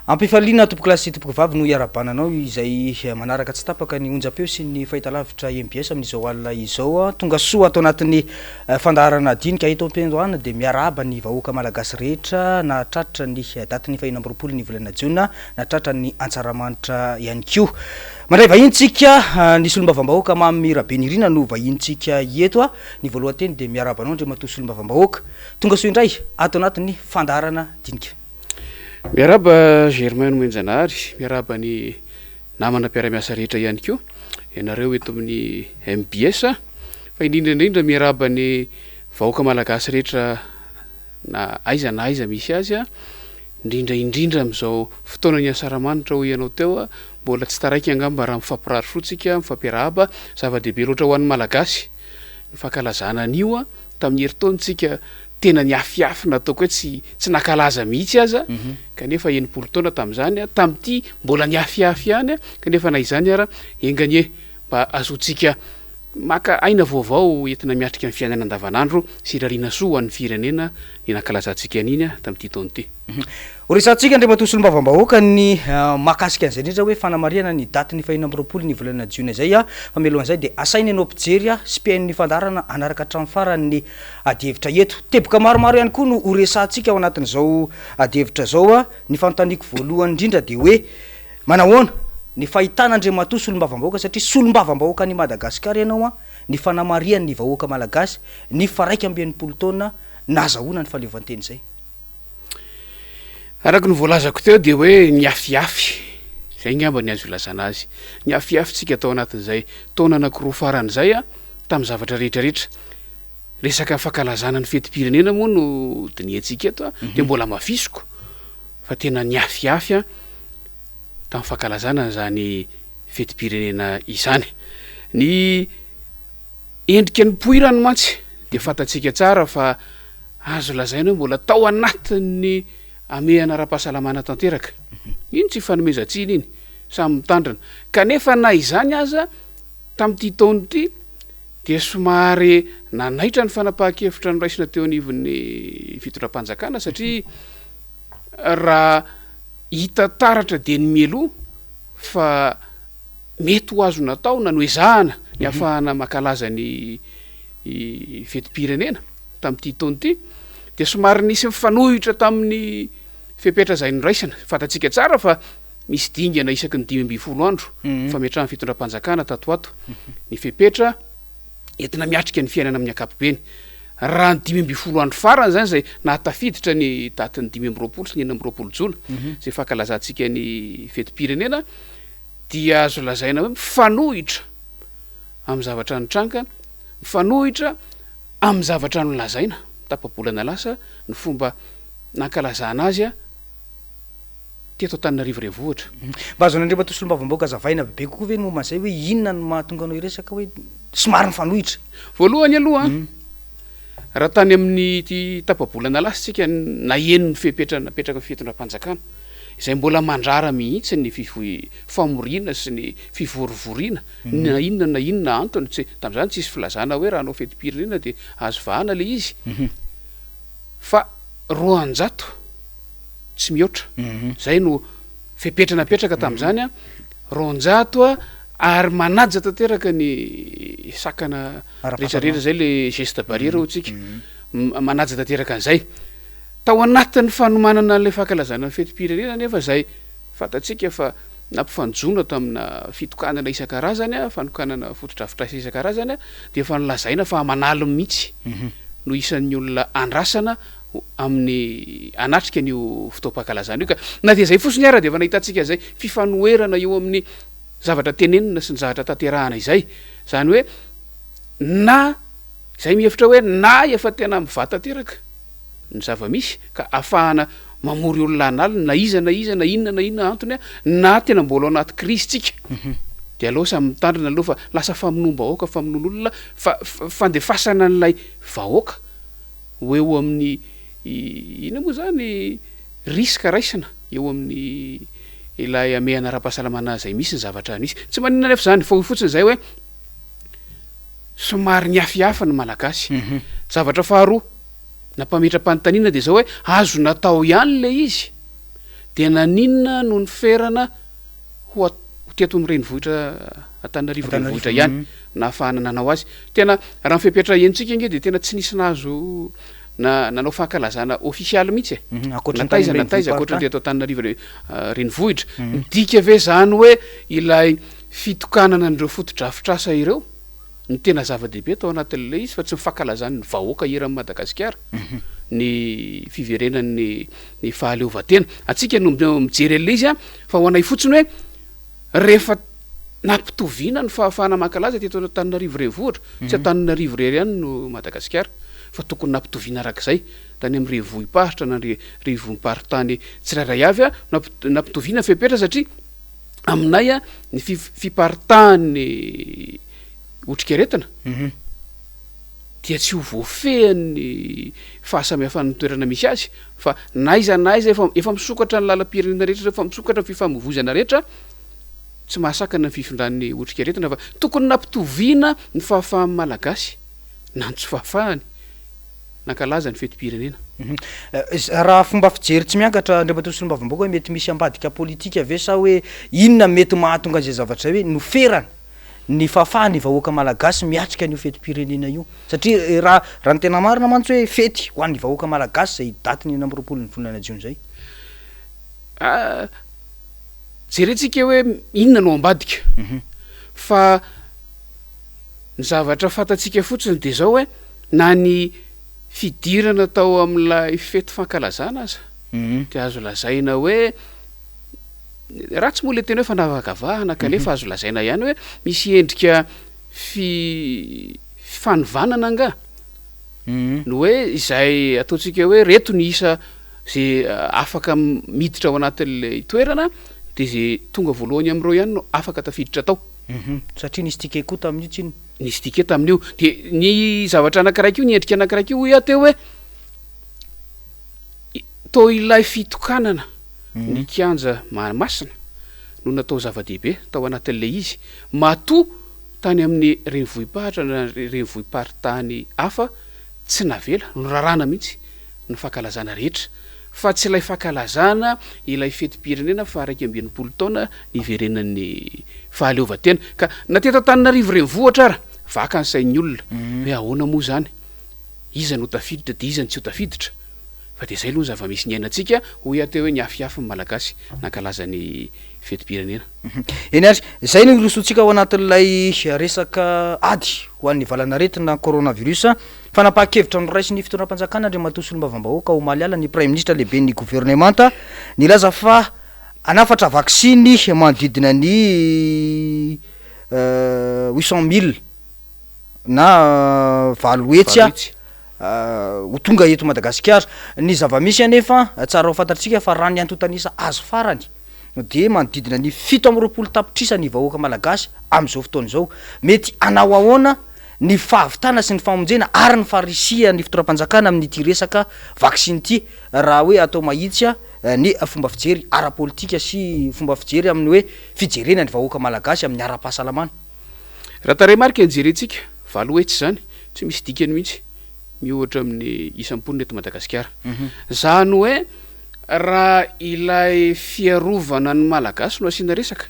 Ampifaliana tompokolahy sy tompokovavy no iarahabana anao izay manaraka tsy tapaka ny onjam-peo sy ny fahitalavitra mbs amin'izao alina izao. Tonga soa ato anatin'ny fandaharana dinika eto am-piandohana dia miarahaba ny vahoaka malagasy rehetra nahatratra ny datin'ny fahenina amby roapolo ny volana jiona, nahatratra ny antsaramanitra ihany koa. Mandray vahiny tsika, ny solombavambahoaka Mamy Rabenirina no vahinintsika eto. Ny voalohan-teny dia miarahaba anao Andriamatoa solombavambahoaka. Tonga soa indray ato anatin'ny fandaharana dinika. Miarahaba Germain Nomenjanahary, miarahaba ny namana mpiara-miasa rehetra ihany koa, ianareo eto amin'ny mbs, fa indrindra indrindra miarahaba ny vahoaka malagasy rehetra na aiza na aiza misy azy, indrindra indrindra amin'izao fotoanan'ny asaramanitra hoy ianao teo, mbola tsy taraiky angamba raha mifampirary soa tsika, mifampiarahaba, zava-dehibe loatra ho an'ny malagasy ny fankalazana an'io. Tamin'ny herintaona tsika tena niafiafy nataoko hoe tsy tsy nankalaza mihitsy aza kanefa 60 taona tamin'izany, tamin'ity mbola niafiafy ihany kanefa na izany ara enga anie mba azontsika maka aina vaovao entina miatrika ny fiainana andavanandro sy irariana soa ho an'ny firenena ny nankalazantsika an'iny tamin'ity taona ity. Ho resahantsika Andriamatoa Solombavambahoaka ny mahakasika an'izay indrindra hoe fanamarihana ny datin'ny fahenina amby roapolo ny volana jiona izay fa mialohan'izay dia asaina ianao mpijery sy mpihaino ny fandaharana hanaraka hatramin'ny farany ny adihevitra eto. Teboka maromaro ihany koa no ho resahantsika ao anatin'izao adihevitra izao. Ny fanontaniako voalohany indrindra dia hoe manahoana ny fahitana Andriamatoa Solombavambahoaka satria Solombavambahoakan'i Madagasikara ianao ny fanamarihan'ny vahoaka Malagasy ny faraika amby 60 taona nahazahoana ny fahaleovantena izay. Araka ny voalazako teo dia hoe niafiafy, izay angamba ny azo ilazana azy. Niafiafy tsika tao anatin'izay taona anankiroa farany izay tamin'ny zavatra rehetra rehetra. Resaka fankalazana ny fetim-pirenena moa no dinihantsika eto dia mbola hamafisiko fa tena niafiafy tamin'ny fankalazana an'izany fetim-pirenena izany. Ny endrika nipoirany mantsy dia fantatsika tsara fa Azo lazaina hoe mbola tao anatin'ny hamehana ara-pahasalamana tanteraka. Iny tsy ifanomezan-tsiny iny, samy mitandrina. Kanefa na izany aza, tamin'ity taona ity dia somary nanaitra ny fanapahan-kevitra noraisina teo anivon'ny fitondram-panjakana satria raha hita taratra dieny mialoha fa mety ho azo natao na noezahana ny hahafahana mankalaza ny fetim-pirenena tamin'ity taona ity dia somary nisy nifanohitra tamin'ny fepetra izay noraisina. Fantatsika tsara fa misy dingana isaky ny 15 andro fametrahan'ny fitondram-panjakana tato ho ato ny fepetra entina miatrika ny fiainana amin'ny ankapobeny. Raha ny 15 andro farany izany izay nahatafiditra ny datin'ny 25 sy ny 26 jona izay fankalazantsika ny fetim-pirenena dia azo lazaina hoe mifanohitra amin'ny zavatra nitranga, mifanohitra amin'ny zavatra nolazaina tapa-bolana lasa ny fomba nankalazana azy teto Antananarivo Renivohitra. Mba azon'Andriamatoa Solombavambahoaka azavaina bebe kokoa ve ny momba an'izay hoe inona no mahatonga anao hiresaka hoe somary mifanohitra? Voalohany aloha, raha tany amin'ity tapa-bolana lasa isika naheno ny fepetra napetraky ny fitondram-panjakana, izay mbola mandrara mihitsy ny famoriana sy ny fivorivoriana Na inona na inona antony, tsy, tamin'izany tsisy filazana hoe raha hanao fetim-pirenena dia azo vahana ilay izy, fa 200 tsy mihoatra, izay no fepetra napetraka tamin'izany an, 200 ary manaja tanteraka ny sakana rehetra rehetra izay le geste barrière hoy tsika, manaja tanteraka an'izay. Tao anatin'ny fanomanana an'ilay fankalazana ny fetim-pirenena anefa izay fantatsika fa nampifanjoana tamina fitokanana isan-karazany, fanokanana fotodrafitrasa isan-karazany, dia efa nolazaina fa aman'aliny mihitsy no isan'ny olona andrasana amin'ny hanatrika an'io fotoam-pankalazana io. Ka na dia izay fotsiny ara dia efa nahitantsika izay fifanoherana eo amin'ny zavatra tenenina sy ny zavatra tanterahana izay. Izany hoe na izay mihevitra hoe na efa tena mivaha tanteraka ny zava-misy ka afahana mamory olona an'aliny na iza na iza na inona na inona antony na tena mbola ao anaty krizy tsika dia aleo samy mitandrina aloha fa lasa famonoam-bahoaka famonoan'olona fa fandefasana an'ilay vahoaka ho eo amin'ny inona moa zany risque raisina eo amin'ny ilay hamehana ara-pahasalamana izay misy ny zavatra misy tsy maninona anefa izany fa hoy fotsiny izay hoe somary niafiafy ny malagasy zavatra faharoa Nampametra-panontaniana dia izao hoe azo natao ihany ilay izy? Dia naninona no niferana ho ho teto amin'ny renivohitra Antananarivo renivohitra ihany nahafahana nanao azy? Tena raha ny fepetra henontsika ange dia tena tsy nisy nahazo na nanao fankalazana ofisialy mihitsy e. Ankoatra Na ny tany taiza amin'ny na taiza ankoatra ny renivohi-paritany. teto Antananarivo renivohitra. Midika ve izany hoe ilay fitokanana an'ireo fotodrafitrasa ireo no tena zava-dehibe tao anatin'ilay izy fa tsy ny fankalazan'ny vahoaka eran'i Madagasikara ny fiverenan'ny ny fahaleovantena. Antsika no mijery an'ilay izy fa ho anay fotsiny hoe rehefa nampitoviana ny fahafahana mankalaza teto Antananarivo renivohitra, tsy Antananarivo irery ihany no Madagasikara fa tokony nampitoviana arak'izay tany amin'ny renivohi-paritra na ny renivohim-paritany tsirairay avy, nampitoviana fepetra satria aminay ny fiparitahan'ny otrikaretina dia tsy ho voafehin'ny fahasamihafan'ny toerana misy azy fa n'aiza n'aiza efa efa misokatra ny lalam-pirenena rehetra, efa misokatra ny fifamoivoizana rehetra, tsy mahasakana ny fifindran'ny otrikaretina fa tokony nampitoviana ny fahafahan'ny Malagasy na ny tsy fahafahany nankalaza ny fetim-pirenena. Raha fomba fijery tsy miangatra Andriamatoa Solombavambahoaka hoe mety misy ambadika politika ve sa hoe inona mety mahatonga an'izay zavatra izay hoe noferana ny fahafahan'ny vahoaka malagasy miatrika an'io fetim-pirenena io? Satria raha raha ny tena marina mantsy hoe fety ho an'ny vahoaka malagasy izay datin'ny 26 ny volana jiona izay. Jerentsika hoe inona no ambadika fa ny zavatra fantatsika fotsiny dia izao hoe na ny fidirana tao amin'ilay fety fankalazana aza dia azo lazaina hoe ratsy moa ilay teny hoe fanavakavahana kanefa azo lazaina ihany hoe misy endrika fi- fanivànana angaha ny hoe izay ataontsika hoe reto ny isa ze afaka miditra ao anatin'ilay toerana dia ze tonga voalohany amin'ireo ihany no afaka tafiditra tao. Satria nisy ticket koa tamin'io tsinona. Nisy ticket tamin'io. Dia ny zavatra anankiray koa, ny endrika anankiray koa hoy aho teo hoe toa ilay fitokanana ny kianja Mahamasina no natao zava-dehibe tao anatin'ilay izy. Matoa tany amin'ny renivohi-paritra na renivohi-paritany hafa tsy navela, norarana mihitsy ny fankalazana rehetra. Fa tsy ilay fankalazana ilay fetim-pirenena faha 61 taona niverenan'ny fahaleovantena. Ka na teto Antananarivo renivohitra ara, vaka ny sain'ny olona hoe ahoana moa izany? Iza no tafiditra dia iza no tsy ho tafiditra? Fa dia izay aloha ny zava-misy niainantsika, hoy aho teo hoe niafiafy ny Malagasy nankalaza ny fetim-pirenena. Eny ary, izay no hirosoantsika ao anatin'ilay resaka ady ho an'ny valanaretina coronavirus. Fanapahan-kevitra noraisin'ny fitondram-panjakana Andriamatoa Solombavambahoaka omaly alina ny Praiminisitra lehiben'ny governemanta nilaza fa hanafatra vaksiny manodidina ny 800 mille na 800 ho tonga eto Madagasikara. Ny zava-misy anefa tsara ho fantatsika fa raha ny antontan'isa azo farany dia manodidina ny 27 tapitrisa ny vahoaka malagasy amin'izao fotoana izao. Mety hanao ahoana ny fahavitana sy ny famonjena ary ny faharisihan'ny fitondram-panjakana amin'ity resaka vaksiny ity raha hoe atao mahitsy ny fomba fijery ara-politika sy fomba fijery amin'ny hoe fijerena ny vahoaka malagasy amin'ny ara-pahasalamana. Raha tarehimarika ny jerentsika, 800 izany, tsy misy dikany mihitsy miohatra amin'ny isan'ny mponina eto Madagasikara. Izany hoe raha ilay fiarovana ny Malagasy no asiana resaka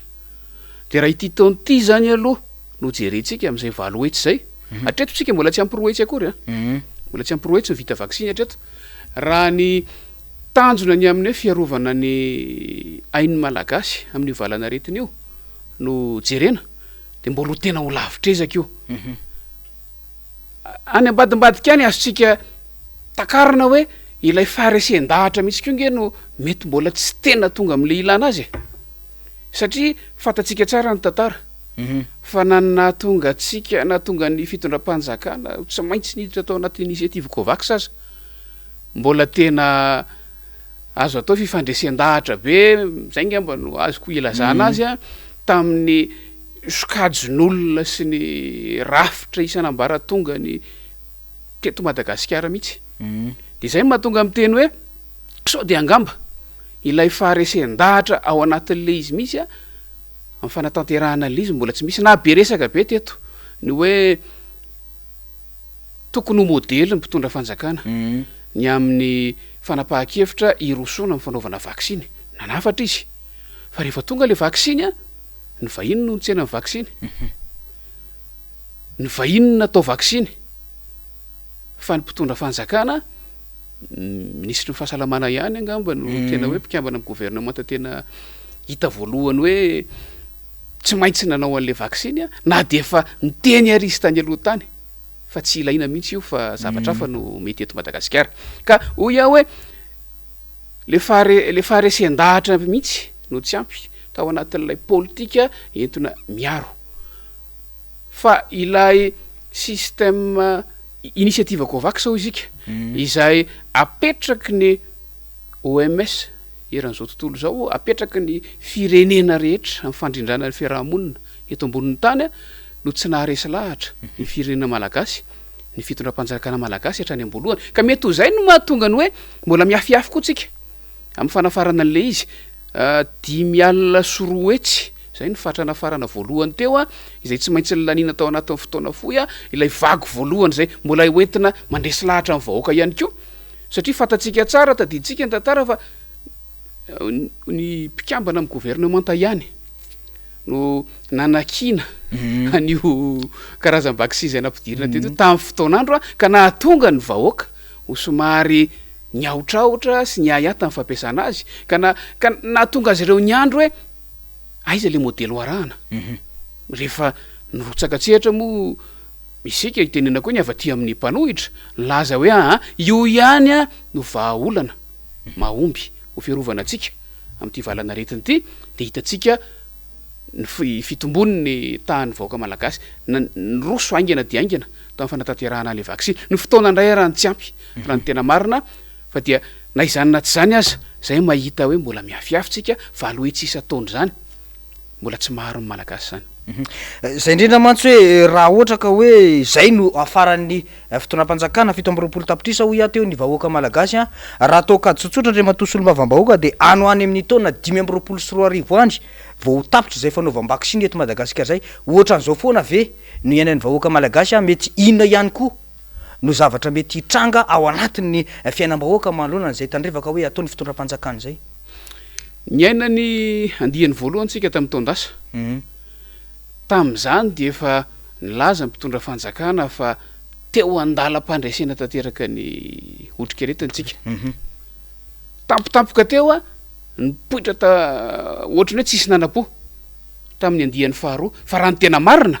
dia raha ity taona ity izany aloha no jerentsika amin'izay 800 izay, hatreto tsika mbola tsy ampy 200 akory an, mbola tsy ampy 200 ny vita vaksiny hatreto. Raha ny tanjona ny amin'ny hoe fiarovana ny ain'ny Malagasy amin'io valanaretina io no jerena dia mbola ho tena ho lavitr'ezaka io. Any ambadimbadika any azontsika takarina hoe ilay faharesen-dahatra mihitsy koa nge no mety mbola tsy tena tonga amin'ilay ilana azy e. Satria fantatsika tsara ny tantara fa na ny nahatonga antsika, nahatonga ny fitondram-panjakana ho tsy maintsy niditra tao anatin'ny initiative Covax aza, mbola tena azo atao fifandresen-dahatra be, izay angamba no azoko ilazana azy an, tamin'ny sokajin'olona sy ny rafitra isan'ambaratongany teto Madagasikara mihitsy. Dia izay no mahatonga miteny hoe sao dia angamba ilay faharesen-dahatra ao anatin'ilay izy mihitsy an, amin'ny fanatanterahana an'ilay izy mbola tsy misy. Na be resaka be teto ny hoe tokony ho modely ny mpitondra fanjakana ny amin'ny fanapahan-kevitra hirosoana amin'ny fanaovana vaksiny. Nanafatra izy fa rehefa tonga le vaksiny an, ny vahiny no nitsena ny vaksiny. Ny vahiny no natao vaksiny fa ny mpitondra fanjakana, minisitry ny fahasalamana ihany angamba no tena hoe mpikambana amin'ny governemanta tena hita voalohany hoe tsy maintsy nanao an'ilay vaksiny an, na dia efa niteny ary izy tany aloha tany fa tsy ilaina mihitsy io fa zavatra hafa no mety eto Madagasikara. Ka hoy aho hoe le fahare- le faharesen-dahatra mihitsy no tsy ampy tao anatin'ilay politika entina miaro fa ilay système initiative Covax hoy isika izay apetraky ny OMS eran'izao tontolo izao, apetraky ny firenena rehetra amin'ny fandrindrana ny fiaraha-monina eto ambonin'ny tany no tsy naharesy lahatra ny firenena malagasy, ny fitondram-panjakana malagasy hatrany am-boalohany. Ka mety ho izay no mahatonga ny hoe mbola miafiafy koa tsika amin'ny fanafarana an'ilay izy. 205, izay no fatra nafarana voalohany teo, izay tsy maintsy nolaniana tao anatin'ny fotoana fohy, ilay vague voalohany izay mbola hoentina mandresy lahatra ny vahoaka ihany koa. Satria fantatsika tsara, tadidintsika ny tantara fa ny mpikambana amin'ny governemanta ihany no nanakiana an'io karazam-baksiny izay nampidirina teto io tamin'ny fotoan'andro ka nahatonga ny vahoaka ho somary niahotrahotra sy niahiahy tamin'ny fampiasana azy ka na ka nahatonga azy ireo niandry hoe aiza ilay modely ho arahana. Rehefa nirotsaka an-tsehatra moa Isika itenenako hoe ny avy aty amin'ny mpanohitra nilaza hoe aa io ihany no vahaolana mahomby ho fiarovana antsika amin'ity valan'aretina ity dia hitantsika ny fitombon'ny tahan'ny vahoaka malagasy niroso haingana dia haingana tamin'ny fanatanterahana ilay vaksiny. Ny fotoana indray ary no tsy ampy raha ny tena marina fa dia na izany na tsy izany aza izay mahita hoe mbola miafiafy tsika 800 isan-taona izany. Mbola tsy maro ny Malagasy izany. Izay indrindra mantsy hoe raha ohatra ka hoe izay no hafaran'ny fitondram-panjakana, 27 tapitrisa hoy aho teo ny vahoaka Malagasy an, raha atao kajy tsotsotra Andriamatoa Solombavambahoaka dia any ho any amin'ny taona 2025 any vao ho tapitra izay fanaovam-baksiny eto Madagasikara izay. Ohatran'izao foana ve no iainan'ny vahoaka Malagasy an, mety inona ihany koa no zavatra mety hitranga ao anatin'ny fiainam-bahoaka manoloana an'izay tandrevaka hoe ataon'ny fitondram-panjakana izay? Niaina ny andiany voalohany tsika tamin'ny taon-dasa. Tamin'izany dia efa nilaza ny mpitondra fanjakana fa teo an-dalam-pandresena tanteraka ny otrikaretina tsika. Tampotampoka teo, nipoitra ta ohatran'ny hoe tsisy nanam-po tamin'ny andiany faharoa. Fa raha ny tena marina,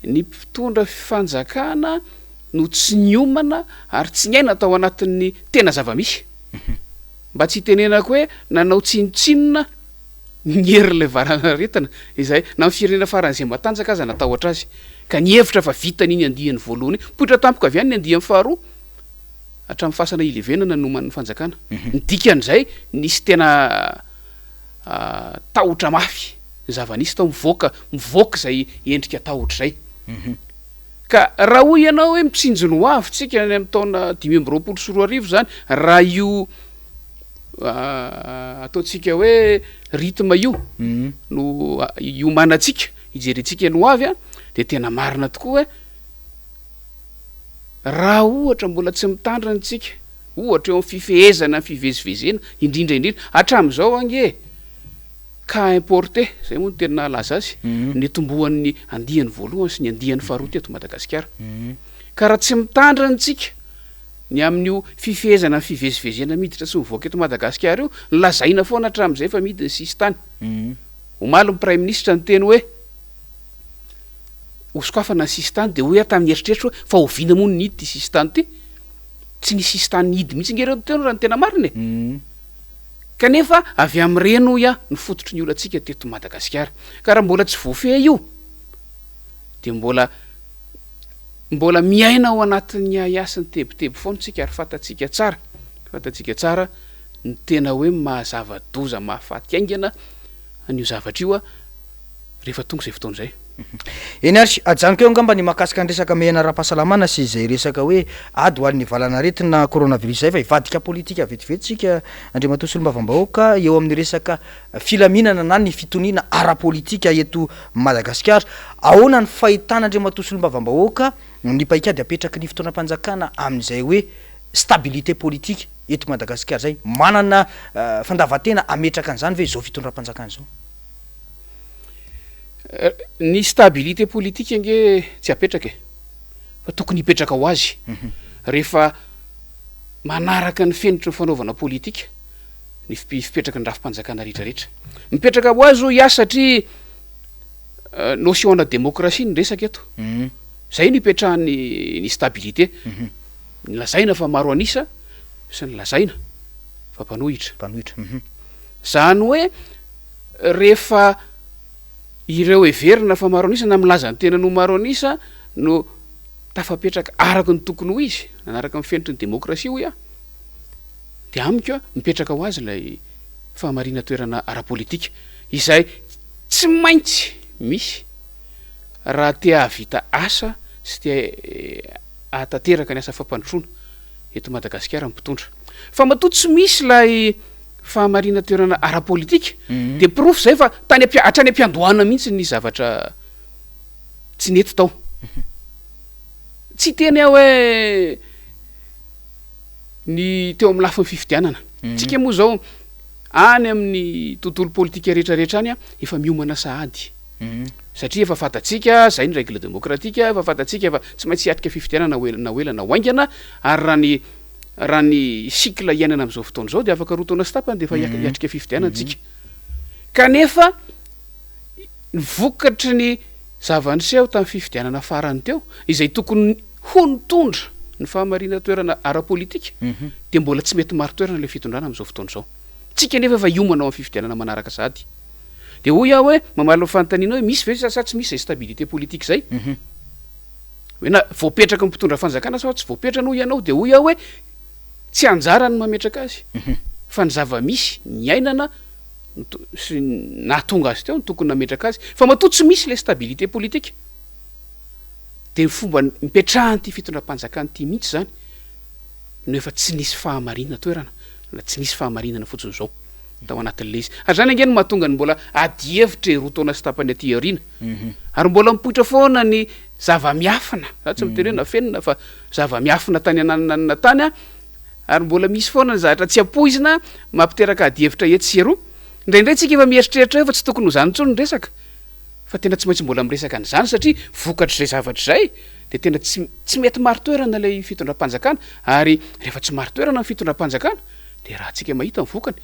ny mpitondra fanjakana no tsy niomana ary tsy niaina tao anatin'ny tena zava-misy. Mba tsy hitenenako hoe nanao tsinontsinona ny herin'ilay valanaretina, izay na ny firenena faran'izay matanjaka aza natahotra azy, ka nihevitra fa vitany iny andiany voalohany iny. Nipoitra tampoka avy any ny andiany faharoa, hatramin'ny fasana ilevenana nomanin'ny fanjakana. Ny dikan'izay, nisy tena tahotra mafy ny zava-nisy tao, mivoaka, mivoaka izay endrika tahotra izay. Ka raha hoy ianao hoe mitsinjo ny ho avy tsika any amin'ny taona 2025 izany, raha io ataontsika hoe rythme io no iomanantsika, hijerentsika ny ho avy an, dia tena marina tokoa hoe raha ohatra mbola tsy mitandrina tsika, ohatra eo amin'ny fifehezana ny fivezivezena, indrindra indrindra, hatramin'izao ange e, Cas importé, izay moa no tena nahalaza azy, nitomboan'ny andiany voalohany sy ny andiany faharoa teto Madagasikara. Ka raha tsy mitandrina isika ny amin'io fifehezana ny fivezivezena miditra sy mivoaka eto Madagasikara io, nolazaina foana hatramin'izay fa mihidy ny sisintany. Omaly ny Praiminisitra niteny hoe hosokafana ny sisintany dia hoy aho tamin'ny eritreritro hoe fa oviana moa no nihidy ity sisintany ity? Tsy nisy sisintany nihidy mihitsy ange ireo teo raha ny tena marina e! Kanefa avy amin'ireny hoy aho no fototry ny olantsika teto Madagasikara. Ka raha mbola tsy voafehy io dia mbola mbola miaina ao anatin'ny ahiahy sy ny tebiteby foana isika ary fantatsika tsara, fantatsika tsara ny tena hoe maha zava-doza mahafaty haingana an'io zavatra io rehefa tonga izay fotoana izay. Eny ary, ajanoko eo angamba ny mahakasika ny resaka mehana ara-pahasalamana sy izay resaka hoe ady ho an'ny valan'aretina coronavirus izay fa hivadika politika vetivety isika Andriamatoa Solombavambahoaka eo amin'ny resaka filaminana na ny fitoniana ara-politika eto Madagasikara. Ahoana ny fahitana Andriamatoa Solombavambahoaka ny paikady apetraky ny fitondram-panjakana amin'izay hoe stabilité politique? eto Madagasikara izay? Manana fandavan-tena hametraka an'izany ve izao fitondram-panjakana izao? Ny stabilité politique ange tsy apetraka e, fa tokony hipetraka ho azy rehefa manaraka ny fenitry ny fanaovana politika ny fipetraky ny rafi-panjakana rehetra rehetra. Mipetraka ho azy hoy aho satria notion ana démocratie ny resaka eto. Zay no ipetrahan'ny ny stabilité. Ny lazaina fa maro an'isa sy ny lazaina fa mpanohitra. Mpanohitra. Zany hoe rehefa ireo heverina fa maro an'isa na milaza ny tenany ho maro an'isa no tafapetraka araka ny tokony ho izy, nanaraka ny fenitry ny demokrasia hoy aho, dia amiko mipetraka ho azy ilay fahamarinan-toerana ara-politika izay tsy maintsy misy raha te hahavita asa sy te hahatanteraka ny asa fampandrosoana eto Madagasikara ny mpitondra. Fa matoa tsy misy ilay fahamarinan-toerana ara-politika dia porofo izay fa tany am-pia- hatrany am-piandohana mihitsy ny zavatra tsy nety tao. Tsy hiteny aho hoe ny teo amin'ny lafiny fifidianana. Tsika moa izao any amin'ny tontolo politika rehetra rehetra any efa miomana sahady. Satria efa fantatsika, izay ny règle démocratique, efa fantatsika fa tsy maintsy hiatrika fifidianana ho ela na ho ela na ho haingana, ary raha ny raha ny cycle iainana amin'izao fotoana izao dia afaka roa taona sy tapany dia efa hiatrika fifidianana tsika. Kanefa ny vokatry ny zava-niseho tamin'ny fifidianana farany teo, izay tokony ho nitondra ny fahamarinan-toerana ara-politika, dia mbola tsy mety marin-toerana ilay fitondrana amin'izao fotoana izao. Tsika nefa efa hiomana ho amin'ny fifidianana manaraka sahady. Dia hoy aho hoe, mamaly ny fanontaniana hoe misy ve sa tsy misy izay stabilité politique izay? Hoe na voapetraky ny mpitondra fanjakana sa tsy voapetrany hoy ianao? Dia hoy aho hoe tsy anjarany ny mametraka azy fa ny zava-misy niainana sy nahatonga azy teo no tokony nametraka azy. Fa matoa tsy misy ilay stabilité politique dia ny fomba nipetrahan'ity fitondram-panjakana ity mihitsy izany no efa tsy nisy fahamarinan-toerana na tsy nisy fahamarinana fotsiny izao tao anatin'ilay izy. Ary izany ange no mahatonga ny mbola adihevitra e roa taona sy tapany aty aoriana. Ary mbola mipoitra foana ny zava-miafina, za tsy miteny hoe nafenina fa zava-miafina tany ananonanona tany an, ary mbola misy foana ny zavatra tsy ampoizina mampiteraka adihevitra etsy sy eroa. Indraindray tsika efa mieritreritra hoe efa tsy tokony ho izany intsony ny resaka, fa tena tsy maintsy mbola miresaka an'izany satria vokatr'izay zavatra izay dia tena tsy tsy mety marin-toerana ilay fitondram-panjakana, ary rehefa tsy marin-toerana ny fitondram-panjakana dia raha tsika mahita ny vokany,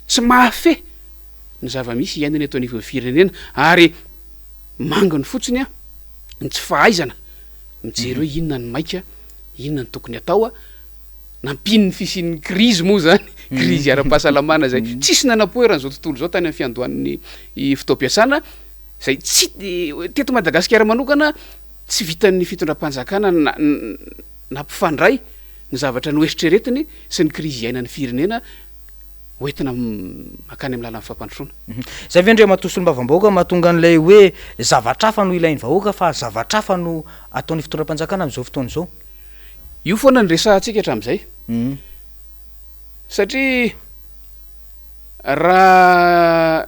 tsy mahafehy ny zava-misy iainana eto anivon'ny firenena ary manginy fotsiny ny tsy fahaizana mijery hoe inona ny maika, inona ny tokony atao, nampian'ny fisian'ny krizy moa izany, krizy ara-pahasalamana izay tsisy nanapoeran'izao tontolo izao tany amin'ny fiandohan'ny fotoam-piasana, izay tsy, teto Madagasikara manokana tsy vitan'ny fitondram-panjakana nampifandray ny zavatra noeritreretiny sy ny krizy iainan'ny firenena hoentina mankany amin'ny lalan'ny fampandrosoana. Izay ve Andriamatoa Solombavambahoaka mahatonga an'ilay hoe zavatra hafa no ilain'ny vahoaka fa zavatra hafa no ataon'ny fitondram-panjakana amin'izao fotoana izao? Io foana no resahantsika hatramin'izay. Satria raha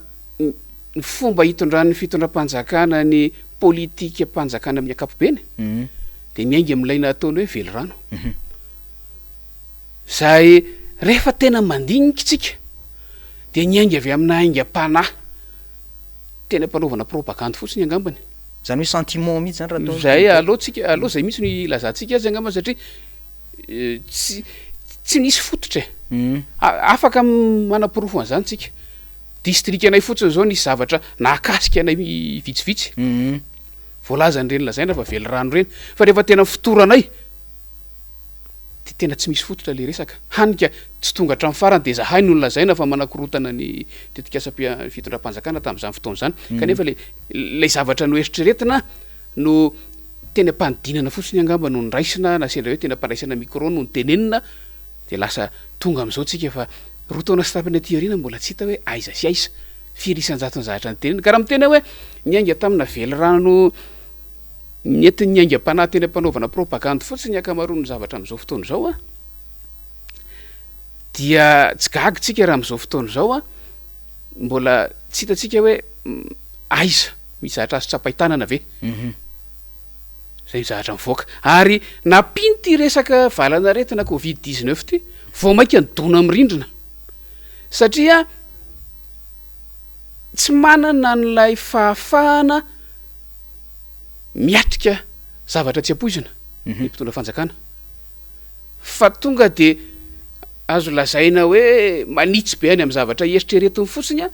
ny fomba hitondran'ny fitondram-panjakana ny politikam-panjakana amin'ny ankapobeny dia miainga amin'ilay nataony hoe velirano. Izay rehefa tena mandinika isika dia niainga avy amina aingam-panahy teny am-panaovana propagandy fotsiny angambany. Izany hoe sentiment mihitsy izany raha atao. Izay aleo tsika, aleo izay mihitsy no ilazantsika azy angamba satria tsy tsy nisy fototra e. Afaka manaporofo an'izany tsika. Distrikanay fotsiny izao nisy zavatra nahakasika anay vitsivitsy. Voalazan'ireny lazaina fa velirano ireny. Fa rehefa tena fotoranay dia tena tsy misy fototra ilay resaka. Hany ka tsy tonga hatramin'ny farany dia izahay no nolazaina fa manakorontana ny tetikasam-pia- fitondram-panjakana tamin'izany fotoana izany. Kanefa ilay ilay zavatra noeritreretina no teny am-panidinana fotsiny angamba no noraisina na sendra hoe teny am-pandraisana micro no notenenina dia lasa tonga amin'izao tsika fa roa taona sy tapany aty aoriana mbola tsy hita hoe aiza sy aiza, firy isan-jaton'ny zavatra notenenina. Ka raha miteny aho hoe niainga tamina velirano Nentin'ny aingam-panahy teny am-panaovana propagandy fotsiny ny ankamaroan'ny zavatra amin'izao fotoana izao an, dia tsy gaga tsika raha amin'izao fotoana izao an, mbola tsy hitantsika hoe aiza misy zavatra azo tsapain-tanana ve? Izay ny zavatra mivoaka. Ary nampian'ity resaka valan'aretina covid 19 ity. Vao mainka nidona amin'ny rindrina satria tsy manana an'ilay fahafahana miatrika zavatra tsy ampoizina ny mpitondra fanjakana fa tonga de azo lazaina hoe manitsy be any amin'ny zavatra eritreretiny fotsiny a,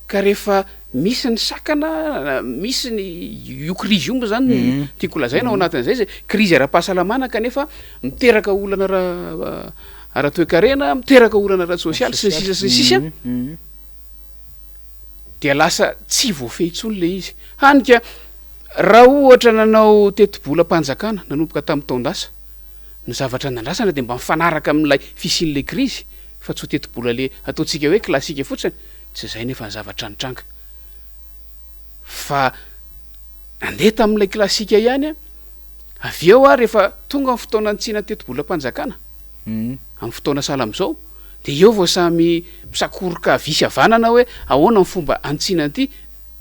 ka rehefa misy ny sakana, misy ny, io krizy io moa zany no tiako lazaina ao anatin'izay, zay krizy ara-pahasalamana kanefa miteraka olana ara ara-toekarena, miteraka olana ara-tsosialy sy ny sisa sy ny sisa, dia lasa tsy voafehy intsony le izy. Hany ka raha ohatra nanao tetibolam-panjakana nanomboka tamin'ny taon-dasa, ny zavatra nandrasana dia mba mifanaraka amin'ilay fisian'ilay krizy fa tsy ho tetibola le ataontsika hoe klasika fotsiny, tsy izay nefa ny zavatra nitranga fa nandeha tamin'ilay klasika ihany an, avy eo ary rehefa tonga ny fotoana nitsiana ny tetibolam-panjakana amin'ny fotoana sahala amin'izao dia eo vao samy misakoroka havia sy havanana hoe ahoana ny fomba hanitsiana an'ity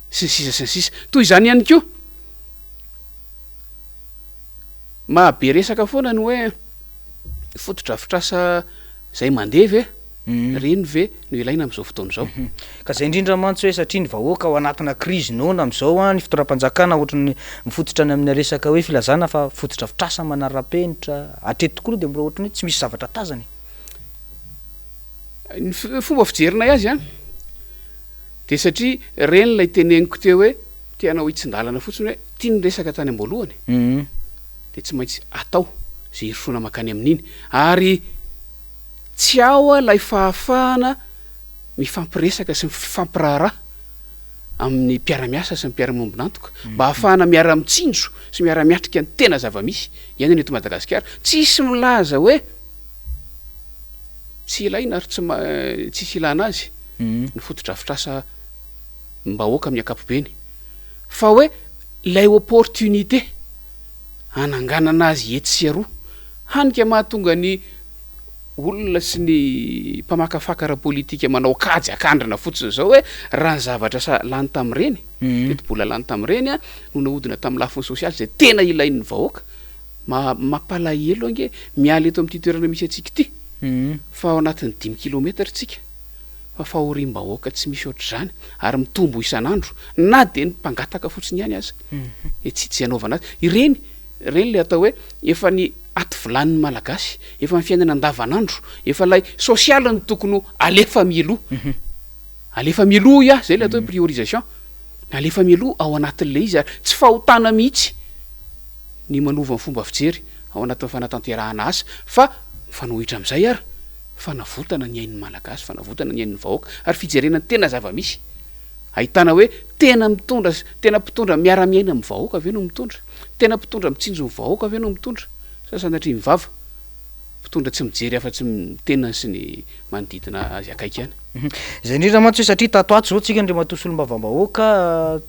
sy ny sisa sy ny sisa. Toy izany ihany koa, maha be resaka foana ny hoe fotodrafitrasa izay mandeha ve, ireny ve no ilaina amin'izao fotoana izao? Ka izay indrindra mantsy hoe satria ny vahoaka ao anatina krizy noana amin'izao an, ny fitondram-panjakana ohatry ny mifototra any amina resaka hoe filazana fa fotodrafitrasa manara-penitra, hatreto tokoa aloha dia mbola ohatry ny hoe tsy misy zavatra tazana e. Ny fomba fijerinay azy an, dia satria ireny ilay teneniko teo hoe te hanao hitsin-dalana fotsiny hoe ity ny resaka tany am-boalohany, dia tsy maintsy atao izay hirosoana mankany amin'iny. Ary tsy ao ilay fahafahana mifampiresaka sy mifampiraharaha amin'ny mpiara-miasa sy ny mpiara-miombon'antoka mba hahafahana miara-mitsinjo sy miara-miatrika ny tena zava-misy iainana eto Madagasikara. Tsisy milaza hoe. Tsy ilaina ary tsy tsisy ilana azy ny fotodrafitrasa mbahoaka amin'ny ankapobeny fa hoe ilay opportunité hananganana azy etsy sy aroa hany ka mahatonga ny olona sy ny mpamakafaka ara-politika manao kajy akandrina fotsiny izao hoe raha ny zavatra sa lany tamin'ireny, tetibola lany tamin'ireny no nahodina tamin'ny lafiny sosialy izay tena ilain'ny vahoaka. Mampalahelo ange miala eto amin'ity toerana misy antsika ity fa ao anatin'ny dimy kilometatra tsika fa fahoriam-bahoaka tsy misy ohatr'izany ary mitombo isan'andro na dia ny mpangataka fotsiny ihany aza dia tsy tsy anaovana azy ireny ireny ilay atao hoe efa ny aty vilanin'ny Malagasy efa ny fiainana andavanandro efa ilay sosialy no tokony ho alefa mialoha alefa mialoha hoy aho izay ilay atao hoe priorisation alefa mialoha ao anatin'ilay izy ary tsy fahotana mihitsy ny manova ny fomba fijery ao anatin'ny fanatanterahana asa fa mifanohitra amin'izay ary fanavotana ny ain'ny Malagasy, fanavotana ny ain'ny vahoaka ary fijerena ny tena zava-misy ahitana hoe tena mitondra, tena mpitondra miara-miaina amin'ny vahoaka ve no mitondra? Tena mpitondra mitsinjo ny vahoaka ve no mitondra sa sanatria ny vava? Mpitondra tsy mijery afa-tsy ny tenany sy ny manodidina azy akaiky ihany. Izay indrindra mantsy hoe satria tato ato izao tsika Andriamatoa Solombavambahoaka,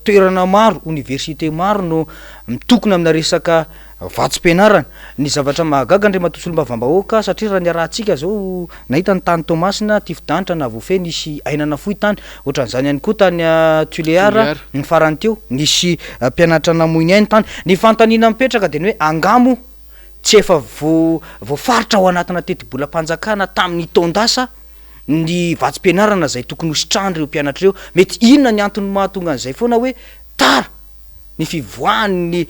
toerana maro, oniversite maro no mitokona amina resaka vatsim-pianarana. Ny zavatra mahagaga Andriamatoa Solombavambahoaka satria raha niarahantsika izao nahita ny tany Toamasina, tifi-danitra nahavoafehy nisy aina nafoy tany, ohatran'izany ihany koa tany Tulear ny farany teo, nisy mpianatra namoy ny ainy tany. Ny fanontaniana mipetraka dia ny hoe angaha moa tsy efa voafaritra ao anatina tetibolam-panjakana tamin'ny taon-dasa ny vatsim-pianarana izay tokony ho sitrahan'ireo mpianatra ireo. Mety inona ny antony mahatonga an'izay foana hoe tara ny fivoahan'ny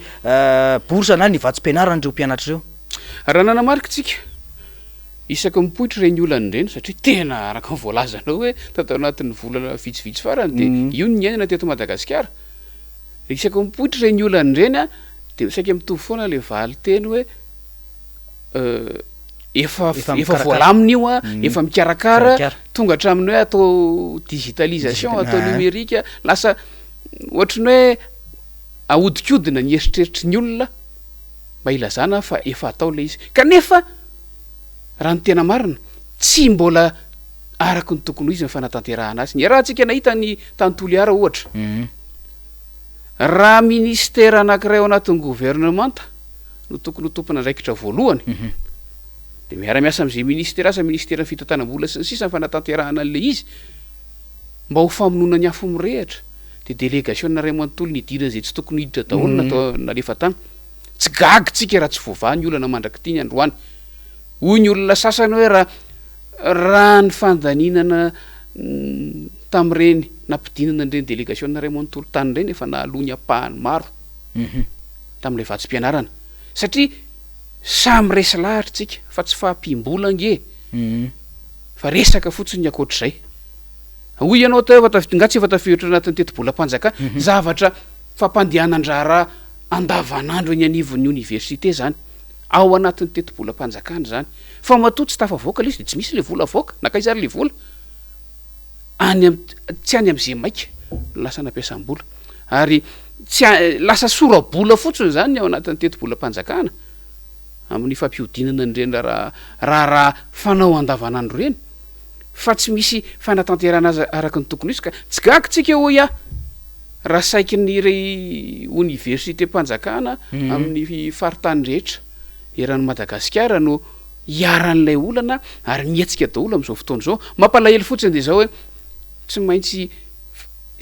bourse na ny vatsim-pianaran'ireo mpianatra ireo? Raha nanamarika isika, isaky ny mipoitra ireny olana ireny, satria tena araka ny voalazanao hoe tato anatin'ny volana vitsivitsy farany dia io no niainana teto Madagasikara, isaky ny mipoitra ireny olana ireny dia saika mitovy foana ilay valin-teny hoe efa efa voalamina io a, efa mikarakara, tonga hatramin'ny hoe atao digitalisation, atao numérique, lasa ohatry ny hoe ahodikodina ny eritreritry ny olona mba hilazana fa efa atao ilay izy. Kanefa raha ny tena marina, tsy mbola araka ny tokony ho izy ny fanatanterahana azy. Niarahantsika nahita ny tany Toliara ohatra. Raha ministera anankiray ao anatin'ny governemanta no tokony ho tompon'andraikitra voalohany, dia miara-miasa amin'izay ministera asa, ministeran'ny fitantanam-bola sy ny sisa ny fanatanterahana an'ilay izy, mba ho famonoana ny afo mirehitra, dia delegasiona iray manontolo nidiran'izay tsy tokony hiditra daholo natao nalefa tany. Tsy gaga tsika raha tsy voavaha ny olana mandrak'ity ny androany. Hoy ny olona sasany hoe raha. Raha ny fandaninana tamin'ireny nampidinana an'ireny delegasiona iray manontolo tany ireny efa nahaloa ny ampahany maro tamin'ilay vatsim-pianarana. Satria samy resy lahatra isika fa tsy fahampiam-bola ange fa resaka fotsiny ny ankoatr'izay. Hoy ianao teo efa tafiditra, nga tsy efa tafiditra anatin'ny tetibolam-panjakana, zavatra fampandehanan-draharaha andavanandro eny anivon'ny oniversite izany. Ao anatin'ny tetibolam-panjakana izany. Fa matoa tsy tafavoaka ilay izy dia tsy misy ilay vola avoaka. Nankaiza ary ilay vola? Any am, tsy any amin'izay maika no lasa nampiasam-bola. Ary tsy a, lasa sora-bola fotsiny izany ny ao anatin'ny tetibolam-panjakana amin'ny fampihodinana an'ireny raharaha, raharaha fanao andavanandro ireny. Fa tsy misy fanatanterahana azy araka ny tokony ho izy ka tsy gaga tsika hoy aho raha saiky ny irey oniversitem-panjakana amin'ny faritany rehetra eran'i Madagasikara no iharan'ilay olana ary mihetsika daholo amin'izao fotoana izao. Mampalahelo fotsiny dia izao hoe tsy maintsy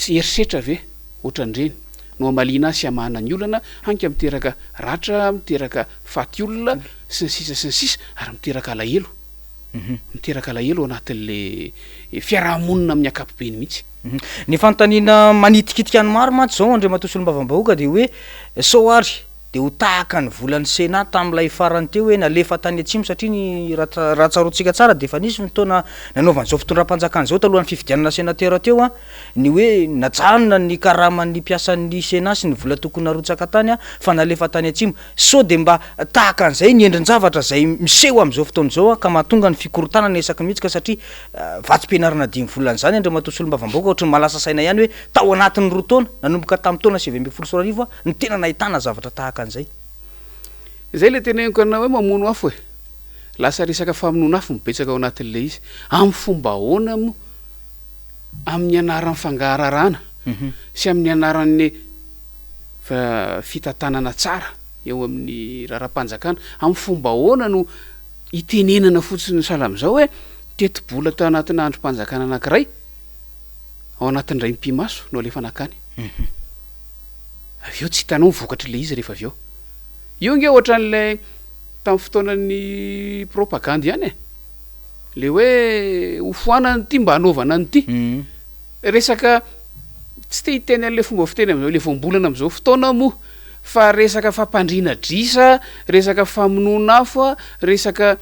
herisetra ve ohatran'ireny no hamaliana sy hamahana ny olana hany ka miteraka ratra, miteraka faty olona sy ny sisa sy ny sisa ary miteraka alahelo. Miteraka alahelo ao anatin'ilay fiaraha-monina amin'ny ankapobeny mihitsy. Ny fanontaniana manitikitika ny maro mantsy izao Andriamatoa Solombavambahoaka dia hoe sao ary dia ho tahaka ny volan'ny Sénat tamin'ilay farany teo hoe nalefa tany atsimo satria ny raha tsaroantsika tsara dia efa nisy fotoana nanaovan'izao fitondram-panjakana izao talohan'ny fifidianana sénateur teo an, ny hoe najanona ny karaman'ny mpiasan'ny Sénat sy ny vola tokony narotsaka tany fa nalefa tany atsimo. Sao dia mba tahaka an'izay ny endrin-javatra izay miseho amin'izao fotoana izao ka mahatonga ny fikorontanana isaky ny mihetsika satria vatsim-pianarana dimy volana izany Andriamatoa Solombavambahoaka ohatry ny mahalasa saina ihany hoe tao anatin'ny roa taona, nanomboka tamin'ny taona 2019 no tena nahitana zavatra tahaka an'izay. Izay ilay teneniko anao hoe mamono afo e! Lasa resaka famonoana afo no betsaka ao anatin'ilay izy. Amin'ny fomba ahoana moa? Amin'ny anaran'ny fangahararana sy amin'ny anaran'ny fitantanana tsara eo amin'ny raharaham-panjakana. Amin'ny fomba ahoana no itenenana fotsiny sahala amin'izao hoe tetibola tao anatina andrim-panjakana anankiray ao anatin'ny indray mipi-maso no alefa nankany. Avy eo tsy hitanao ny vokatr'ilay izy rehefa avy eo. Io ange ohatran'ilay tamin'ny fotoanan'ny propagandy ihany e. Ilay hoe hofoanana ity mba hanaovana an'ity. Resaka Tsy te hiteny an'ilay fomba fiteny amin'izao, ilay voambolana amin'izao fotoana moa fa resaka fampandriana adrisa, resaka famonoana afo, resaka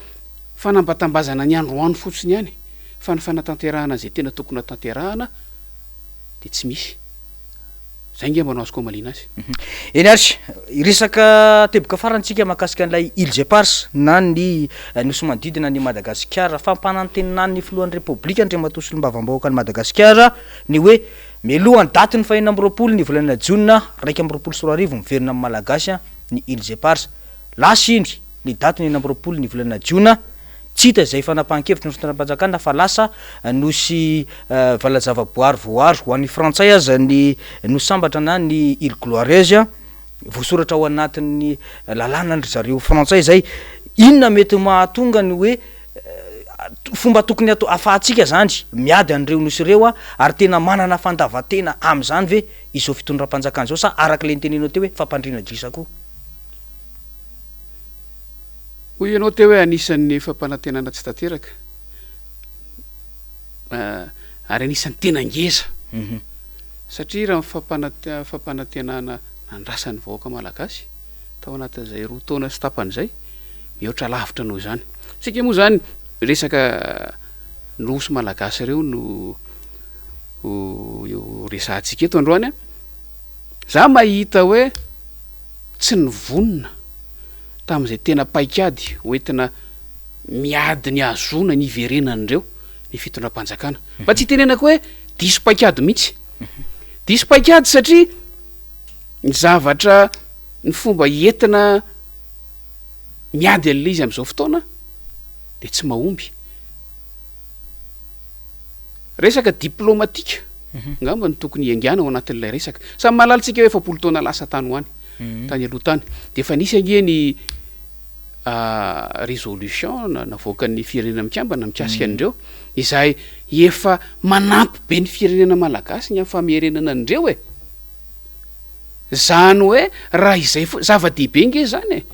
fanambatambazana ny androany fotsiny ihany fa ny fanatanterahana izay tena tokony hotanterahana dia tsy misy. Izay angamba no azoko hamaliana azy. Eny ary, hiresaka teboka farany tsika mahakasika an'ilay Îles Éparses na ny nosy manodidina an'i Madagasikara. Fampanantenan'ny filohan'ny Repoblika Andriamatoa Solombavambahoakan'i Madagasikara ny hoe mialohan'ny datin'ny faha-26 ny volana jona 2021 miverina amin'ny Malagasy ny Îles Éparses. Lasa iny ny datin'ny 26 ny volana jona, tsy hita izay fanapahan-kevitry ny fitondram-panjakana fa lasa nosy valajavaboary voaaro ho an'ny frantsay aza ny nosy sambatra na ny Îles Glorieuses. Voasoratra ao anatin'ny lalànan-dry zareo frantsay izay. Inona mety mahatonga ny hoe fomba tokony atao afahantsika zany miady an'ireo nosy ireo ary tena manana fandavan-tena amin'izany ve izao fitondram-panjakana izao sa araka ilay nitenenao teo hoe fampandriana adrisa koa? Hoy ianao teo hoe anisan'ny fampanantenana tsy tanteraka ary anisan'ny tena ngeza satria raha ny fampanantenana nandrasan'ny vahoaka malagasy tao anatin'izay roa taona sy tapany izay mihoatra lavitra noho izany. Tsika moa izany resaka nosy malagasy ireo no ho resahantsika eto androany an. Za mahita hoe tsy nivonona tamin'izay tena paikady hoentina miady ny hahazoana ny hiverenan'ireo ny fitondram-panjakana. Mba tsy hitenenako hoe diso paikady mihitsy. Diso paikady satria ny zavatra, ny fomba entina miady an'ilay izy amin'izao fotoana dia tsy mahomby. Resaka diplomatika angamba no tokony hiaingàna ao anatin'ilay resaka. Samy mahalala isika hoe 40 taona lasa tany ho any, tany aloha tany, dia efa nisy ange ny résolution navoakan'ny Firenena Mikambana mikasika an'ireo, izay efa manampy be ny firenena malagasy ny amin'ny famerenana an'ireo e! Zany hoe raha izay fo, zava-dehibe nge zany e!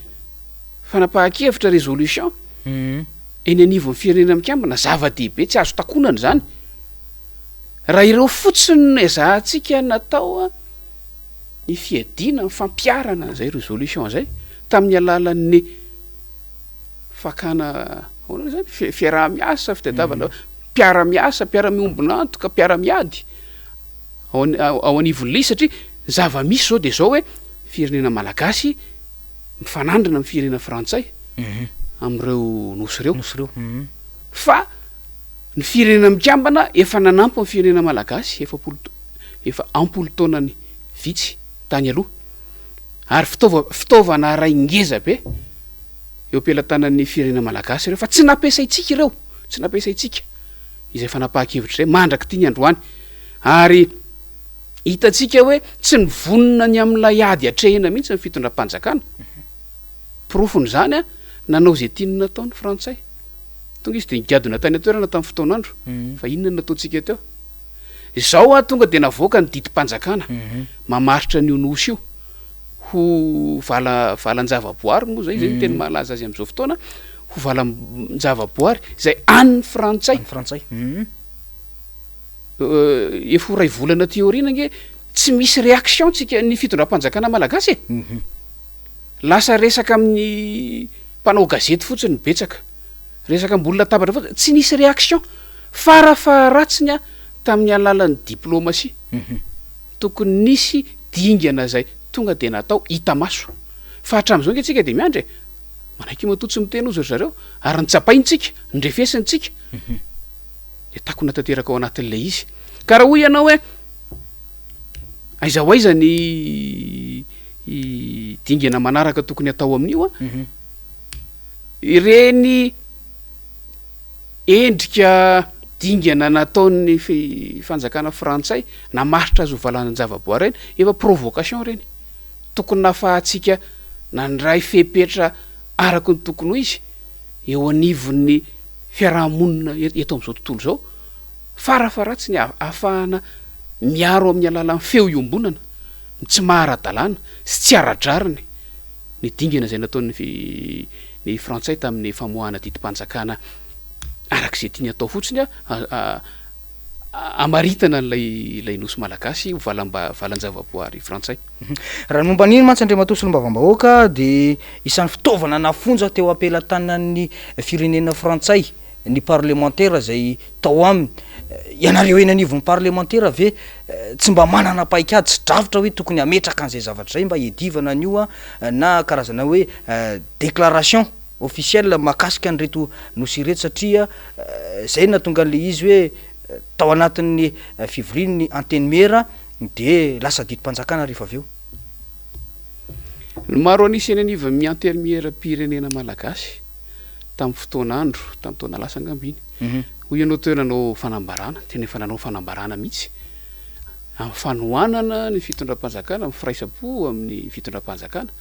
Fanapahan-kevitra, résolution. Eny anivon'ny Firenena Mikambana, zava-dehibe tsy azo takonana izany. Raha ireo fotsiny no ezahantsika natao ny fiadiana, ny fampiharana an'izay résolution izay tamin'ny alalan'ny fakana, ahoana izany, fiaraha-miasa, fitadiavana mpiara-miasa, mpiara-miombon'antoka, mpiara-miady ao ao anivon'ilay izy satria ny zava-misy izao dia izao hoe firenena malagasy mifanandrina amin'ny firenena frantsay amin'ireo nosy ireo. Nosy ireo. Fa ny firenena mikambana efa nanampy ny firenena malagasy 40 efa ampolo taonany vitsy tany aloha. Ary fitaova fitaovana iray ngeza be eo am-pelatanan'ny firenena malagasy ireo fa tsy nampiasaintsika ireo, tsy nampiasaintsika izay fanapahan-kevitra izay mandrak'ity ny androany. Ary hitantsika hoe tsy nivonona ny amin'ilay ady atrehina mihitsy ny fitondram-panjakana. Porofon'izany, nanao izay tiany natao ny frantsay. Tonga izy dia nigadona tany an-toerana tamin'ny fotoan'andro. Fa inona no nataontsika teo? Izao aho tonga dia navoaka ny didim-panjakana mamaritra an'io nosy io ho vala valan-javaboary moa izay, izay no teny mahalaza azy amin'izao fotoana, ho valan-javaboary izay an'ny frantsay. An'ny frantsay. Efa ho iray volana aty aoriana ange tsy misy réaction tsika ny fitondram-panjakana malagasy e. Lasa resaka amin'ny mpanao gazety fotsiny no betsaka. Resaka ambony latabatra fotsiny, tsy nisy réaction. Fara faharatsiny a, tamin'ny alalan'ny diplomatie. Tokony nisy dingana izay tonga dia natao hita maso. Fa hatramin'izao ange tsika dia miandry e. Manaiky matoa tsy miteny hozy ry zareo. Ary notsapaintsika, nirefesintsika. Dia takona tanteraka ao anatin'ilay izy. Ka raha hoy ianao hoe aiza ho aiza ny dingana manaraka tokony hatao amin'io an, ireny endrika dingana nataon'ny fanjakana frantsay namaritra azy ho valan-javaboary ireny, efa provocation ireny. Tokony nahafahantsika nandray fepetra araka ny tokony ho izy eo anivon'ny fiarahamonina eto amin'izao tontolo izao, farafaharatsiny ahafahana miaro amin'ny alalan'ny feo iombonana ny tsy maha ara-dalàna sy tsy ara-drariny ny dingana izay nataon'ny ny frantsay tamin'ny famoahana didim-panjakana araka izay tiany atao fotsiny hamaritana an'ilay ilay nosy malagasy ho valam-ba valan-javaboary frantsay. Raha ny momba an'iny mantsy Andriamatoa Solombavambahoaka dia isan'ny fitaovana nafonja teo am-pelatanan'ny firenena frantsay ny parlemantera izay tao aminy. Ianareo eny anivon'ny parlemantera ve tsy mba manana paikady sy drafitra hoe tokony hametraka an'izay zavatra izay mba hiadivana an'io na karazana hoe déclaration officielle mahakasika an'ireto nosy ireto satria izay no nahatonga an'ilay izy hoe tao anatin'ny fivorian'ny antenimiera dia lasa didim-panjakana rehefa avy eo. Ny maro an'isa eny anivon'ny antenimieram-pirenena malagasy tamin'ny fotoan'andro, tamin'ny taona lasa angamba iny, hoy ianao teo nanao fanambarana, tena efa nanao fanambarana mihitsy amin'ny fanohanana ny fitondram-panjakana, amin'ny firaisam-po amin'ny fitondram-panjakana,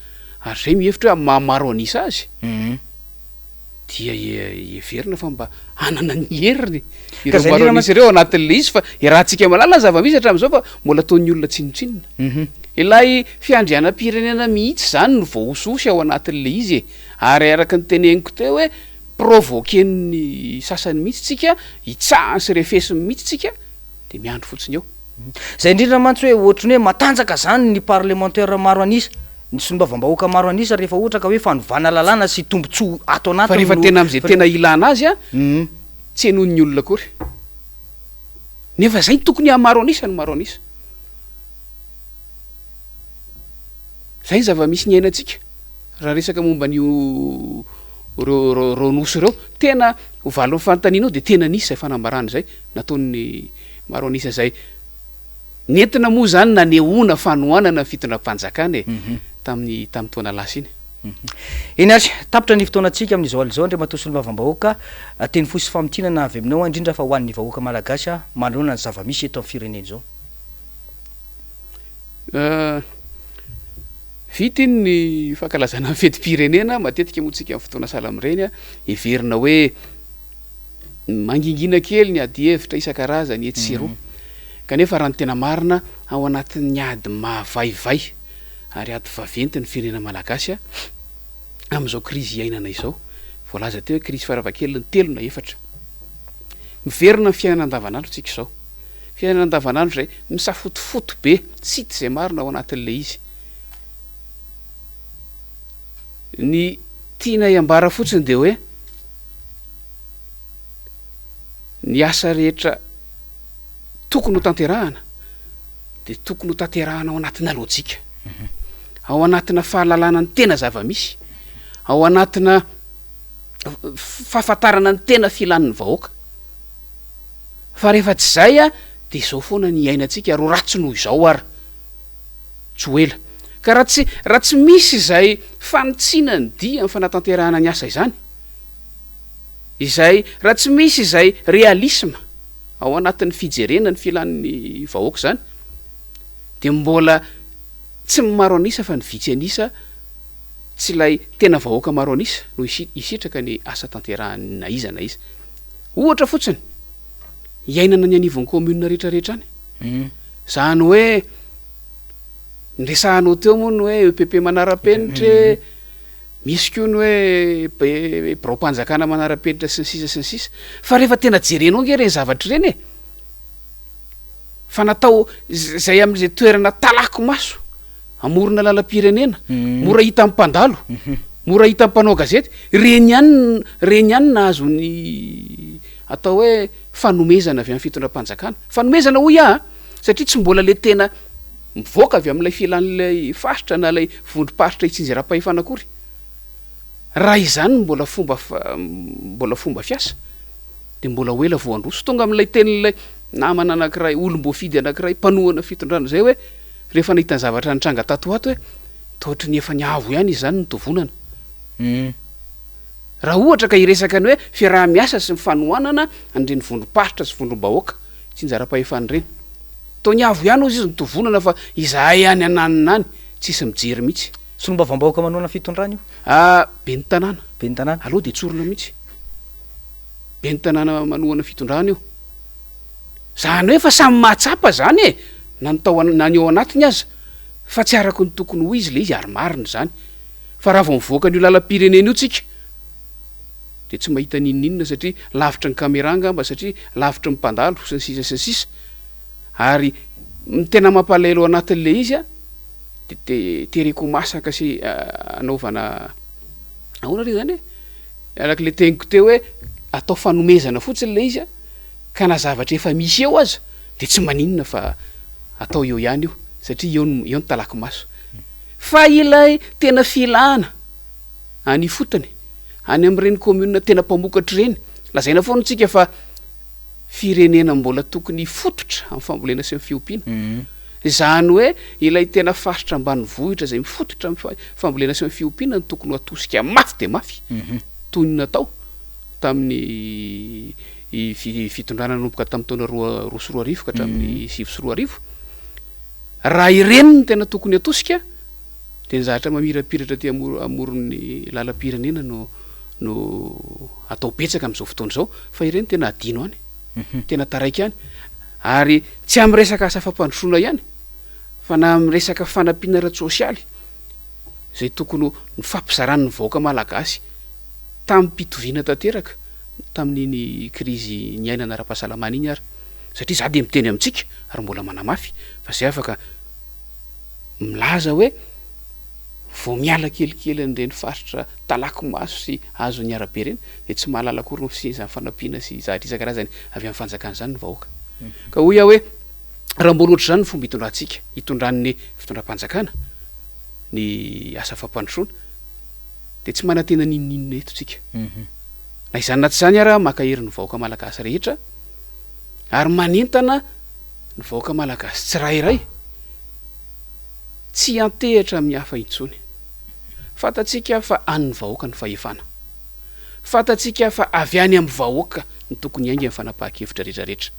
ary izay mihevitra hoe amin'ny maha maro an'isa azy dia heverina fa mba hanana ny heriny ireo maro an'isa ireo ao anatin'ilay izy fa iarahantsika mahalala ny zava-misy hatramin'izao fa mbola ataon'ny olona tsinontsinona. Ilay fiandrianam-pirenena mihitsy izany no voahosihosy ao anatin'ilay izy e! Ary araka ny teneniko teo hoe provoquer-n'ny sasany mihitsy tsika, hitsahany sy refesiny mihitsy tsika dia miandry fotsiny eo. Izay indrindra mantsy hoe ohatry ny hoe matanjaka izany ny parlementaire maro an'isa, ny solombavambahoaka maro an'isa rehefa ohatra ka hoe fanovana lalàna sy tombotsoa ato Fa anatiny rehefa no tena amin'izay tena ilana azy an, tsy henoin'ny olona akory. Nefa izay no tokony hahamaro an'isa ny maro an'isa. Izay ny zava-misy niainantsika raha resaka momba an'io ireo ireo ireo nosy ireo. Tena ho valin'ny fanontanianao dia tena nisy izay fanambarana izay nataon'ny maro an'isa izay nentina moa izany nanehoana fanohanana ny fitondram-panjakana e, tamin'ny tamin'ny taona lasa iny. Eny ary, tapitra ny fotoanantsika amin'izao alina izao Andriamatoa Solombavambahoaka, teny fohy sy famintinana avy aminao indrindra fa ho an'ny vahoaka malagasy manoloana ny zava-misy eto amin'ny firenena izao. Vita iny ny fankalazana ny fetim-pirenena, matetika moa tsika amin'ny fotoana sahala amin'ireny heverina hoe mangingina kely ny adihevitra isan-karazany etsy sy eroa. Kanefa raha ny tena marina, ao anatin'ny ady mahavaivay ary ady vaventy ny firenena malagasy amin'izao krizy iainana izao. Voalaza teo hoe krizy farafahakeliny telo na efatra. Miverina amin'ny fiainana andavanandro tsika izao. Fiainana andavanandro izay misafotofoto be, tsy hita izay marina ao anatin'ilay izy. Ny tianay ambara fotsiny dia hoe ny asa rehetra tokony ho tanterahana dia tokony ho tanterahana ao anatina lojika, ao anatina fahalalana ny tena zava-misy, ao anatina fahafantarana ny tena filan'ny vahoaka. Fa rehefa tsy izay dia izao foana ny iainantsika ary ho ratsy noho izao ary tsy ho ela. Ka raha tsy raha tsy misy izay fanitsiana ny dia amin'ny fanatanterahana ny asa izany, izay raha tsy misy izay réalisme ao anatin'ny fijerena ny filan'ny vahoaka izany dia mbola tsy ny maro an'isa fa ny vitsy an'isa, tsy ilay tena vahoaka maro an'isa no hisitraka ny asa tanterahany na iza na iza. Ohatra fotsiny, iainana ny anivon'ny commune rehetra rehetra any. Izany hoe, niresahanao teo moa ny hoe EPP manara-penitra e, misy koa ny hoe biraom-panjakana manara-penitra sy ny sisa sy ny sisa. Fa rehefa tena jerenao ange ireny zavatra ireny e, fa natao izay amin'izay toerana talaky maso, amorona lalam-pirenena, mora hitan'ny mpandalo, mora hitan'ny mpanao gazety, ireny ihany, ireny ihany nahazo ny atao hoe fanomezana avy amin'ny fitondram-panjakana. Fanomezana hoy aho an, satria tsy mbola le tena mivoaka avy amin'ilay filan'ilay faritra na ilay vondrom-paritra itsinjaram-pahefana akory. Raha izany no mbola fomba mbola fomba fiasa dia mbola ho ela vao handroso. Tonga amin'ilay tenin'ilay namana anankiray, olom-boafidy anankiray, mpanohana fitondrana izay hoe, rehefa nahita ny zavatra nitranga tato ho ato hoe toa ohatry ny efa niavo ihany izy izany nitovonana. Raha ohatra ka hiresaka ny hoe fiaraha-miasa sy ny fanohanana an'ireny vondrom-paritra sy vondrom-bahoaka tsinjaram-pahefana ireny. Toa niavo ihany hozy izy nitovonana fa izahay any ananona any tsisy mijery mihitsy. Solombavambahoaka manohana fitondrana io? Ah, ben'ny tanàna. Ben'ny tanàna. Aleo dia tsorina mihitsy. Ben'ny tanàna manohana fitondrana io. Zany hoe efa samy mahatsapa zany e, na ny tao na ny ao anatiny aza, fa tsy araka ny tokony ho izy le izy ary marina izany. Fa raha vao mivoaka an'io lalam-pirenena io tsika dia tsy mahita n'inon'inona satria lavitry ny caméra angamba, satria lavitry ny mpandalo sy ny sisa sy ny sisa. Ary ny tena mampalahelo ao anatin'le izy a, de te tereko ho masaka sy anaovana ahoana re zany e, araka le teniko teo hoe atao fanomezana fotsiny le izy a, Ka na zavatra efa misy eo aza dia tsy maninona fa atao eo ihany io satria eo no eo no talaky maso. Fa ilay tena filana any ifotony, any amin'ireny commune tena mpamokatra ireny, lazaina foana tsika fa firenena mbola tokony hifototra amin'ny fambolena sy ny fiompiana. Izany hoe ilay tena faritra ambanivohitra izay mifototra amin'ny fambolena sy ny fiompiana no tokony ho atosika mafy dia mafy toy ny natao tamin'ny fitondrana nanomboka tamin'ny taona 2002 ka hatramin'ny 2009, raha ireny no tena tokony hatosika dia ny zavatra mamirapiratra aty amoron'ny lalam-pirenena no no atao betsaka amin'izao fotoana izao fa ireny tena adino any, tena taraiky any ary tsy amin'ny resaka asa fampandrosoana ihany fa na amin'ny resaka fanampiana ara-tsosialy izay tokony ho nifampizaran'ny vahoaka malagasy tamim-pitoviana tanteraka tamin'iny krizy niainana ara-pahasalamana iny ary, satria za dia miteny amintsika ary mbola manamafy fa zay afaka milaza hoe vao miala kelikely an'ireny faritra talaky maso sy azon'ny arabe ireny dia tsy mahalala akory ny fisian'izany fanampiana sy zavatra isan-karazany avy amin'ny fanjakana izany ny vahoaka. Ka hoy aho hoe raha mbola ohatr'izany ny fomba itondrantsika, itondran'ny fitondram-panjakana ny asa fampandrosoana dia tsy manantena n'inon'inona eto tsika. Na izany na tsy izany ara mankahery ny vahoaka malagasy rehetra ary manentana ny vahoaka malagasy tsirairay tsy hiantehitra amin'ny hafa intsony. Fantatsika fa an'ny vahoaka ny fahefana. Fantatsika fa avy any amin'ny vahoaka no tokony hiainga ny fanapahan-kevitra rehetra rehetra.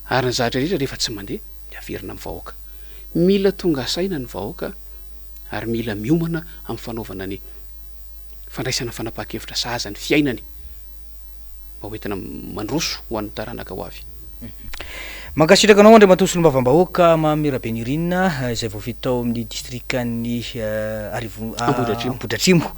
Ary ny zavatra rehetra rehefa tsy mandeha dia averina amin'ny vahoaka. Mila tonga saina ny vahoaka ary mila miomana amin'ny fanaovana ny fandraisana fanapahan-kevitra sahaza ny fiainany mba ho entina mandroso ho an'ny taranaka ho avy. Mankasitraka anao Andriamatoa Solombavambahoaka Mamy Rabenirina izay voafidy tao amin'ny distrikan'i Arivo Ambohidratrimo. Ambohidratrimo.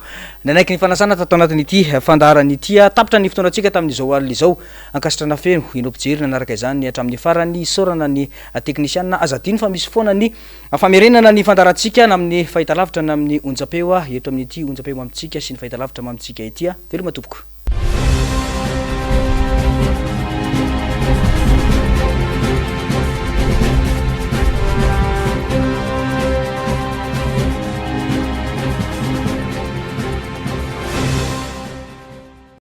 Nanaiky ny fanasana tato anatin'ity fandaharana ity. Tapitra ny fotoanantsika tamin'izao alina izao. Ankasitrana feno ireo mpijery nanaraka izany hatramin'ny farany. Isaorana ny teknisianina. Aza adino fa misy foana ny famerenana ny fandaharantsika na amin'ny fahitalavitra na amin'ny onjam-peo eto amin'ity onjam-peo mamintsika sy ny fahitalavitra mamintsika ity. Veloma tompoko.